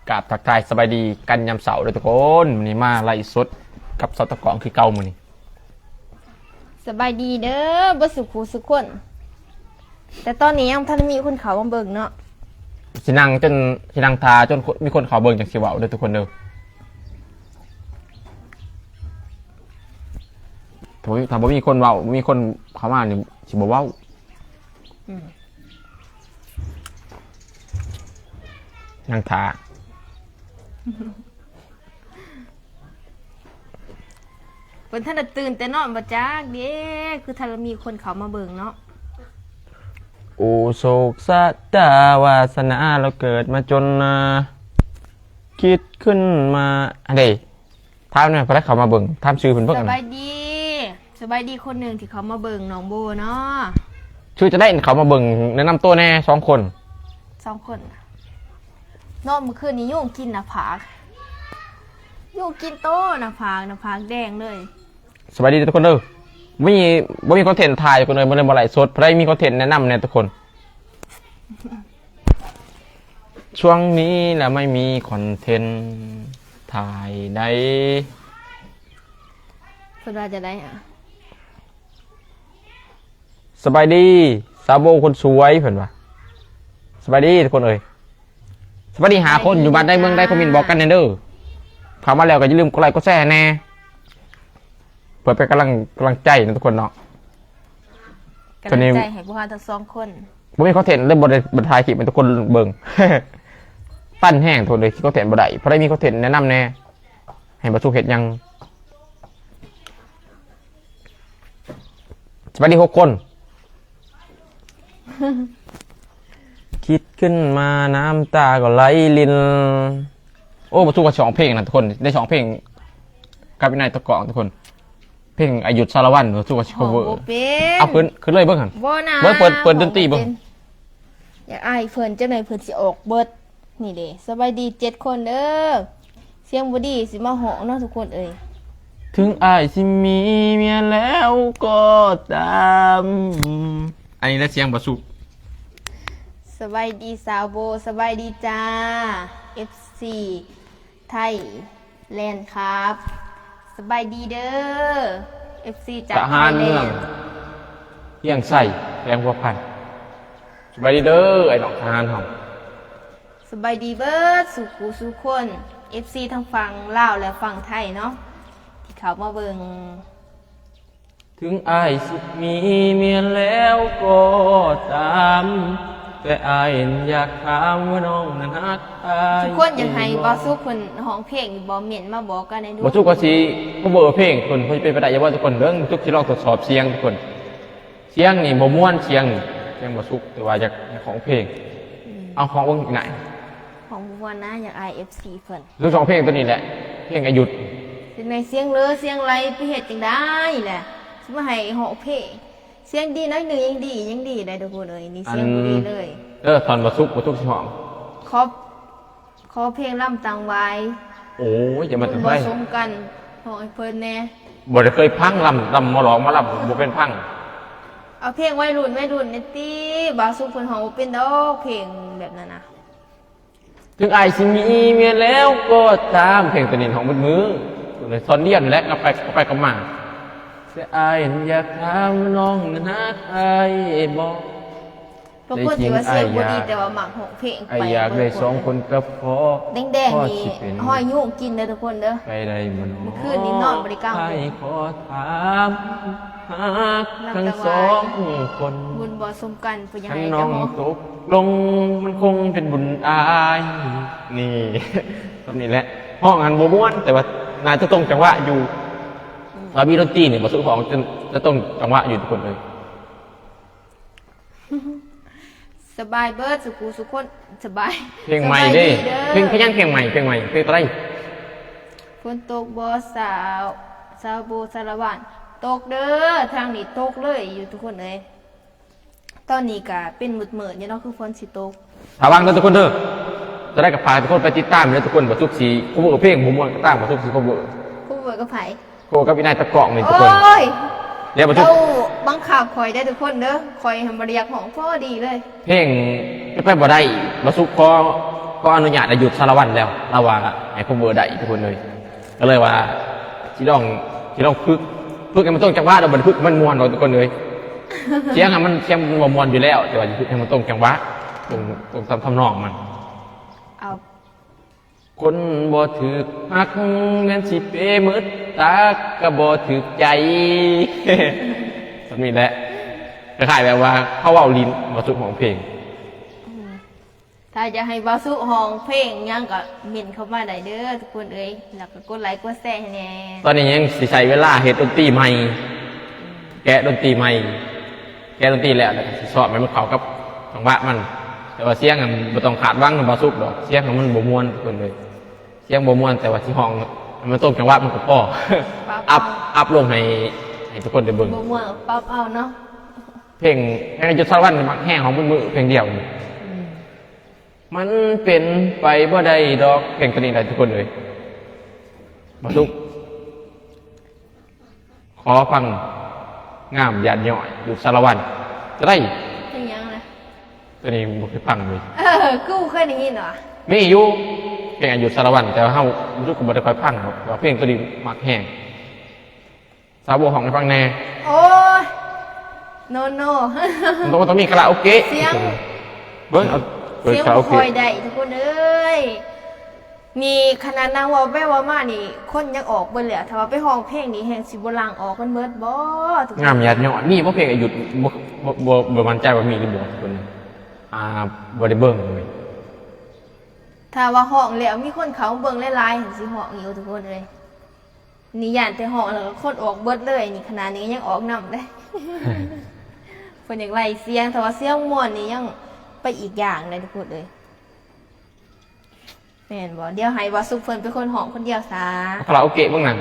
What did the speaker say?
ກາບທັກທາຍສະບາຍດີກັນຍາມເຊົ້າເດີທຸກຄົນ. ມື້ນີ້ມາໄລຟ໌ສົດກັບສາວຕາກ້ອງຄືເກົ່າມື້ນີ້. ສະບາຍດີເດີເບິດສູ່ຜູ້ສູ່ຄົນ. ແຕ່ຕອນນີ້ຍັງບໍ່ທັນມີຄົນເຂົ້າມາເບິ່ງເນາະ. ຊິນັ່ງຈົນ ຊິນັ່ງຖ້າຈົນຄົນ ມີຄົນເຂົ້າເບິ່ງຈັ່ງຊິເວົ້າເດີທຸກຄົນເດີ. ຖ້າບໍ່ ຖ້າບໍ່ມີຄົນເວົ້າ ບໍ່ມີຄົນເຂົ້າມານີ້ຊິບໍ່ເວົ້າ. ອືມ ນັ່ງຖ້າ. ເພິ່ນທັນໄດ້ຕື່ນແຕ່ນອນບໍ່ຈັກເດ້ ຄືທັນລະມີຄົນເຂົ້າມາເບິ່ງເນາະ. ໂອ້ ໂຊກຊະຕາວາສະໜາ ລາວເກີດມາຈົນນາ ຄິດຂຶ້ນມາ ອັນເດ ຖາມແດ່ ໃຜເຂົ້າມາເບິ່ງ ຖາມຊື່ເພິ່ນເບິ່ງ. ສະບາຍດີ ສະບາຍດີຄົນໜຶ່ງທີ່ເຂົ້າມາເບິ່ງນ້ອງໂບເນາະ. ຊື່ຈັ່ງໃດເຂົ້າມາເບິ່ງ ແນະນຳໂຕແດ່ສອງຄົນ. ສອງຄົນ. ນອນມື້ຄືນນີ້ຍຸງກິນໜ້າຜາກ ຍຸງກິນໂຕໜ້າຜາກ ໜ້າຜາກແດງເລີຍ. ສະບາຍດີທຸກຄົນເດີ. ມີ ບໍ່ມີຄອນເທັນຖ່າຍທຸກຄົນເອີຍ ບໍ່ໄດ້ມາໄລຟ໌ສົດ. ໃຜມີຄອນເທັນແນະນຳແດ່ທຸກຄົນ. ຊ່ວງນີ້ລະໄມ່ມີຄອນເທັນຖ່າຍໄດ້. ເພິ່ນວ່າຈັ່ງໃດຫະ? ສະບາຍດີສາວໂບຄົນສວຍ ເພິ່ນວ່າ. ສະບາຍດີທຸກຄົນເອີຍ. ສະບາຍດີຫ້າຄົນ ສະບາຍດີ ຢູ່ບ້ານໃດເມືອງໃດ ຄອມເມັນບອກກັນແດ່ເດີ. ເຂົ້າມາແລ້ວກໍຢ່າລືມກົດໄລກົດແຊແດ່ ເພື່ອເປັນກຳລັງ ກຳລັງໃຈນະທຸກຄົນເນາະ. ກຳລັງໃຈໃຫ້ພວກເຮົາທັງສອງຄົນ. ບໍ່ມີຄອນເທັນເລີຍ ບໍ່ໄດ້ ບໍ່ໄດ້ຖ່າຍຄລິບໃຫ້ທຸກຄົນເບິ່ງ ຕັນແຮງທຸກຄົນເອີຍ ຄອນເທັນບໍ່ໄດ້. ໃຜມີຄອນເທັນແນະນຳແດ່ ໃຫ້ບ່າວສຸກເຮັດຫຍັງ. ສະບາຍດີຫົກຄົນ. ຄິດຂຶ້ນມານ້ຳຕາກໍໄຫຼລິນ. ໂອ້ ບໍ່ສຸກວ່າຊິຮ້ອງເພງນະທຸກຄົນ ໄດ້ຮ້ອງເພງກັບອີ່ນາຍຕະກອງທຸກຄົນ. ເພງອາຍຸດສາລະວັນ ບໍ່ສຸກວ່າຊິ cover. ເອົາຂຶ້ນ ຂຶ້ນເລີຍເບິ່ງຫັ້ນ. ບໍ່ນະ ເບິ່ງ ເປີດ ເປີດດົນຕີເບິ່ງ. ຢາກອາຍເພິ່ນ ຈັກໜ່ອຍເພິ່ນຊິອອກເບິດ. ນີ້ເດ້ ສະບາຍດີເຈັດຄົນເດີ. ສຽງບໍ່ດີຊິມາຮ້ອງເນາະທຸກຄົນເອີຍ. ເຖິງອ້າຍຊິມີເມຍແລ້ວກໍຕາມ. ອັນນີ້ລະສຽງບ່າວສຸກ. ສະບາຍດີສາວໂບ ສະບາຍດີຈ້າ ເອັຟຊີ ໄທແລນຄັບ. ສະບາຍດີເດີ ເອັຟຊີ ຈາກ ທະຫານເມືອງ ໄທແລນ ວຽງໄຊ ແຂວງຫົວພັນ. ສະບາຍດີເດີ ໄອ້ນ້ອງທະຫານເຮົາ. ສະບາຍດີເບິດສູ່ຜູ້ສູ່ຄົນ ເອັຟຊີ ທັງຝັ່ງລາວ ແລະ ຝັ່ງໄທເນາະ ທີ່ເຂົ້າມາເບິ່ງ. ເຖິງອ້າຍຊິມີເມຍແລ້ວກໍຕາມ ແຕ່ອ້າຍນັ້ນຢາກຖາມວ່ານ້ອງນັ້ນຮັກອ້າຍ. ທຸກຄົນຢາກໃຫ້ບ່າວສຸກເພິ່ນຮ້ອງເພງຢູ່ບໍ່ ເມັ້ນມາບອກກັນແດ່ດູ. ບ່າວສຸກວ່າຊິ cover ເພງເພິ່ນ ເພິ່ນເປັນໄປໄດ້ຢູ່ບໍ່ທຸກຄົນ? ເບິ່ງ ບ່າວສຸກຊິລອງທົດສອບສຽງທຸກຄົນ. ສຽງນີ້ບໍ່ມ່ວນ ສຽງ ສຽງບໍ່ສຸກ ແຕ່ວ່າຢາກ ຢາກຮ້ອງເພງ. ອືມ ເອົາຮ້ອງເບິ່ງອີກໜ້ອຍ. ຮ້ອງບໍ່ມ່ວນນະ ຢາກອາຍ ເອັຟຊີ ເພິ່ນ. ຫຼືຮ້ອງເພງໂຕນີ້ແຫຼະ ເພງອາຍຸດ. ເຮັດໃນສຽງເລີ ສຽງໄຫຼ ໄປເຮັດຈັ່ງໃດແຫຼະ ຊິມາໃຫ້ຮ້ອງເພງ. ສຽງດີໜ້ອຍໜຶ່ງຍັງດີ ຍັງດີໄດ໋ທຸກຄົນເອີຍ. ນີ້ສຽງບໍ່ດີເລີຍ. ເອີ ທ່ອນບໍ່ສຸກ ບໍ່ສຸກຊິຮ້ອງ. ຂໍ ຂໍເພງລຳຕັງຫວາຍ. ໂອ້ຍ ຢ່າມາແຕ່ໄກ ບຸນບໍ່ສົມກັນ ຮ້ອງໃຫ້ເພິ່ນແດ່. ບໍ່ໄດ້ເຄີຍຟັງລຳ ລຳໝໍຫຼອກໝໍລຳ ບໍ່ເປັນຟັງ. ເອົາເພງໄວລຸ້ນ ໄວລຸ້ນແດ່ຕິ ບ່າວສຸກເພິ່ນຮ້ອງບໍ່ເປັນດອກ ເພງແບບນັ້ນນະ. ເຖິງອ້າຍຊິມີເມຍແລ້ວກໍຕາມ ເພງໂຕນີ້ຮ້ອງເບິດມື້ ທ່ອນດຽວນີ້ແຫຼະ ກັບໄປ ກັບໄປກັບມາ. ແຕ່ອ້າຍນັ້ນຢາກຖາມວ່ານ້ອງນັ້ນຮັກອ້າຍບໍ່? ບາງຄົນຊິວ່າສຽງບໍ່ດີ ແຕ່ວ່າມັກຮ້ອງເພງ. ອ້າຍຢາກໄດ້ສອງຄົນກັບພໍ່ ແດງໆນີ້ຮອຍຍຸງກິນເດີທຸກຄົນເດີ. ໄປໄດ້ບໍ່ນ້ອງ ມື້ຄືນນີ້ນອນບໍ່ໄດ້ກາງ. ອ້າຍຂໍຖາມ ຮັກທັງສອງຄົນ ບຸນບໍ່ສົມກັນ ຜູ້ໃຫຍ່ ຄັນນ້ອງຕົກລົງ ມັນຄົງເປັນບຸນອ້າຍ. ນີ້ ສ່ຳນີ້ແຫຼະ ຮ້ອງຫັ້ນບໍ່ມ່ວນ ແຕ່ວ່າໜ້າຈະຕົງຈັງຫວະຢູ່. ອືມ ຖ້າມີດົນຕີນີ້ ບໍ່ສຸກຮ້ອງຈະ ຈະຕົງຈັງຫວະຢູ່ທຸກຄົນເອີຍ. ສະບາຍເບິດສູ່ຜູ້ສູ່ຄົນ. ສະບາຍ ເພງໃໝ່ເດ້. ສະບາຍດີເດີ ເພງ ເພງຫຍັງ ເພງໃໝ່ ເພງໃໝ່ ເພງໂຕໃດ? ຝົນຕົກບໍ່ສາວ ສາວໂບສາລະວັນ? ຕົກເດີ ທາງນີ້ຕົກເລີຍຢູ່ທຸກຄົນເອີຍ. ຕອນນີ້ກະເປັນມືດໆຢູ່ເນາະ ຄືຝົນຊິຕົກ. ລະວັງເດີທຸກຄົນເດີ. ຈະໄດ້ກໍຝາກທຸກຄົນໄປຕິດຕາມເດີທຸກຄົນ. ບ່າວສຸກຊິ cover ເພງບໍ່ມ່ວນກໍຕາມ ບ່າວສຸກຊິ cover. cover ກັບໃຜ? ໂອ້ ກັບອີ່ນາຍຕະກອງນີ້ທຸກຄົນ. ໂອ້ຍ ແລ້ວບໍ່ ເຈົ້າບັງຄັບຂ້ອຍໄດ້ທຸກຄົນເດີ ຂ້ອຍຫັ້ນບໍ່ໄດ້ຢາກຮ້ອງພໍດີເລີຍ. ເພງເປັນໄປບໍ່ໄດ້ ບ່າວສຸກຂໍ ຂໍອະນຸຍາດໃຫ້ຢຸດສາລະວັນແລ້ວ ລາວວ່າໃຫ້ cover ໄດ້ທຸກຄົນເອີຍ. ກໍເລີຍວ່າຊິລອງ ຊິລອງຝຶກ ຝຶກໃຫ້ມັນຕົງຈັງຫວະ ແລ້ວບໍ່ໄດ້ຝຶກໃຫ້ມັນມ່ວນດອກທຸກຄົນເອີຍ. ສຽງອະ ມັນ ສຽງມັນບໍ່ມ່ວນຢູ່ແລ້ວ ແຕ່ວ່າຊິຝຶກໃຫ້ມັນຕົງຈັງຫວະ ຕົງ ຕົງຕາມທຳນອງມັນ. ເອົາ ຄົນບໍ່ຖືກຮັກ ແມ່ນຊິເປໝິດ ຕາກໍບໍ່ຖືກໃຈ. ສ່ຳນີ້ແຫຼະ ຄ້າຍໆແບບວ່າເຂົາເວົ້າຫຼິ້ນ ບໍ່ສຸກຮ້ອງເພງ. ອືມ ຖ້າຢາກໃຫ້ບ່າວສຸກຮ້ອງເພງຫຍັງກໍເມັ້ນເຂົ້າມາໄດ້ເດີທຸກຄົນເອີຍ ແລ້ວກໍກົດໄລກົດແຊໃຫ້ແດ່. ຕອນນີ້ຍັງຊິໃຊ້ເວລາເຮັດດົນຕີໃໝ່ ອືມ ແກະດົນຕີໃໝ່ ແກະດົນຕີແລ້ວ ແລ້ວກໍຊິຊ້ອມໃຫ້ມັນເຂົ້າກັບຈັງຫວະມັນ. ແຕ່ວ່າສຽງຫັ້ນບໍ່ຕ້ອງຄາດຫວັງນຳບ່າວສຸກດອກ ສຽງຫັ້ນມັນບໍ່ມ່ວນທຸກຄົນເອີຍ. ສຽງບໍ່ມ່ວນ ແຕ່ວ່າຊິຮ້ອງໃຫ້ມັນຕົງຈັງຫວະມັນກໍພໍ. ປັບ ອັບ ເອົາ ອັບລົງໃຫ້ ໃຫ້ທຸກຄົນໄດ້ເບິ່ງ. ບໍ່ມ່ວນກໍປັບເອົາເນາະ. ເພງ ເພງໃຫ້ຢຸດສາລະວັນມັກແຮງ ຮ້ອງເບິດມື້ ເພງດຽວນີ້. ອືມ ມັນເປັນໄປບໍ່ໄດ້ດອກ ເພງໂຕນີ້ໄດ້ທຸກຄົນເອີຍ. ບ່າວສຸກ ຂໍຟັງງາມຢາດຍ້ອຍ ຢຸດສາລະວັນ ຈະໄດ້. ເປັນຫຍັງລະ? ໂຕນີ້ບໍ່ເຄີຍຟັງເລີຍ. ເອີ ຄືບໍ່ເຄີຍໄດ້ຍິນຫວາ? ມີຢູ່ ເພງໃຫ້ຢຸດສາລະວັນ ແຕ່ວ່າເຮົາ ຮູ້ສຶກວ່າບໍ່ໄດ້ຄ່ອຍຟັງດອກ ແຕ່ວ່າເພງໂຕນີ້ມັກແຮງ. ສາວບົວ ຮ້ອງໃຫ້ຟັງແດ່. ໂອ້ຍ ໂນໂນ ມັນຕ້ອງ ມັນຕ້ອງມີຄາຣາໂອເກະ. ສຽງ ເບິ່ງ ເອົາ ເປີດຄາຣາໂອເກະ. ສຽງບໍ່ຄ່ອຍໄດ້ທຸກຄົນເອີຍ. ນີ້ຂະໜາດນາງເວົ້າໄປເວົ້າມານີ້ ຄົນຍັງອອກເບິດແລ້ວ. ຖ້າວ່າໄປຮ້ອງເພງນີ້ ແຮ່ງຊິບໍ່ຫຼັ່ງອອກກັນເບິດບໍ່? ງາມຢາດຍ້ອຍ ມີບໍ່ເພງໃຫ້ຢຸດ ບໍ່ ບໍ່ ບໍ່ ບໍ່ໝັ້ນໃຈວ່າມີຫຼືບໍ່ທຸກຄົນ. ອ່າ ບໍ່ໄດ້ເບິ່ງເລີຍ. ຖ້າວ່າຮ້ອງແລ້ວມີຄົນເຂົ້າມາເບິ່ງຫຼາຍໆ ຫັ້ນຊິຮ້ອງຢູ່ທຸກຄົນເອີຍ. ນີ້ຢ້ານແຕ່ຮ້ອງແລ້ວກໍຄົນອອກເບິດເລີຍ. ນີ້ຂະໜາດນີ້ຍັງອອກນຳເດ້. ເພິ່ນຢາກໄລ່ສຽງ ຖ້າວ່າສຽງມ່ວນນີ້ຍັງໄປອີກຢ່າງເດ້ທຸກຄົນເອີຍ. ແມ່ນບໍ່? ດຽວໃຫ້ບ່າວສຸກເພິ່ນເປັນຄົນຮ້ອງຄົນດຽວຊະ. ຄາຣາໂອເກະເບິ່ງນັ້ນ.